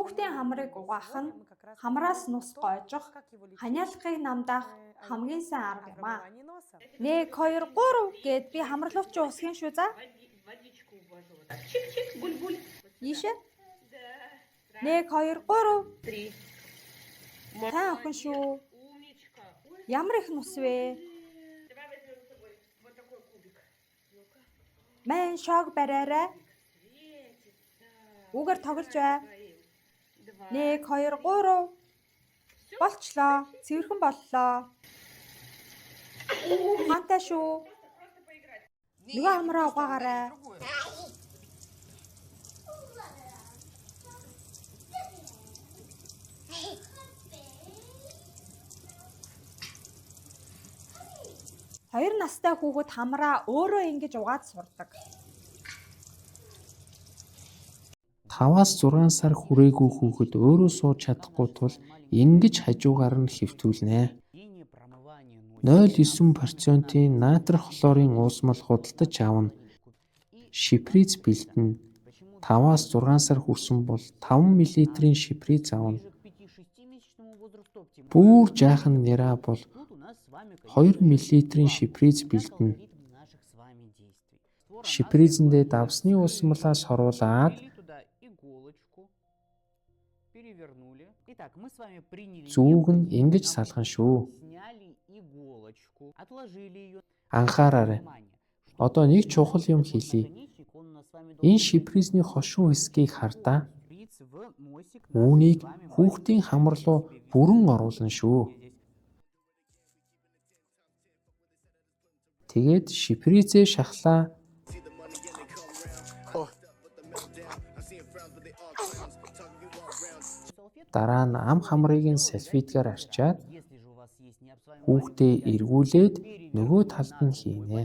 Хүүхдийн хамрыг угаах нь хамраас нус гойжих, ханиалгыг намдаах хамгийн сайн арга юм аа. 1 2 3 гээд би хамар луу чинь үсгэнэ шүү за. Водичку ввожу. Вот так. Чик-чик, гуль-гуль. Ийшээ. Да. 1 2 3. Три. Сайн охин шүү. Умничка. Ой, Ямар их нус вэ? давай возьмем с собой вот такой кубик. Ну-ка. Мэн шог бариарай. Светится. Үүгээр тоглож бай. Два. 1 2 3. Болчлоо. Цэвэрхэн боллоо. Ухаантай шүү. Нөгөө хамраа угаагаарай. Хоёр настай хүүхэд хамраа өөрөө ингэж угаад сурдаг. 5-аас 6 сар хүрээгүй хүүхэд өөрөө сууж чадахгүй тул ингэж хажуугаар нь хэвтүүлнэ. 0.9 процентын натрий хлорын уусмал худалдаж авна. Шприц бэлдэнэ. 5-аас 6 сар хүрсэн бол 5 миллилитрийн шприц авна. Бүр жаахан няраа бол 2 миллилитрийн шприц бэлдэнэ. Шприцэндээ давсны уусмалаа соруулаад зүүг нь ингэж салгана шүү. Анхаараарай. Одоо нэг чухал юм хэлье. Энэ шприцний хошуу хэсгийг хар даа. Үүнийг хүүхдийн хамар руу бүрэн оруулна шүү. Тэгээд шприцээ шахлаа. Дараа нь ам хамрыг нь салфеткаар арчаад хүүхдээ эргүүлээд нөгөө талд нь хийнэ.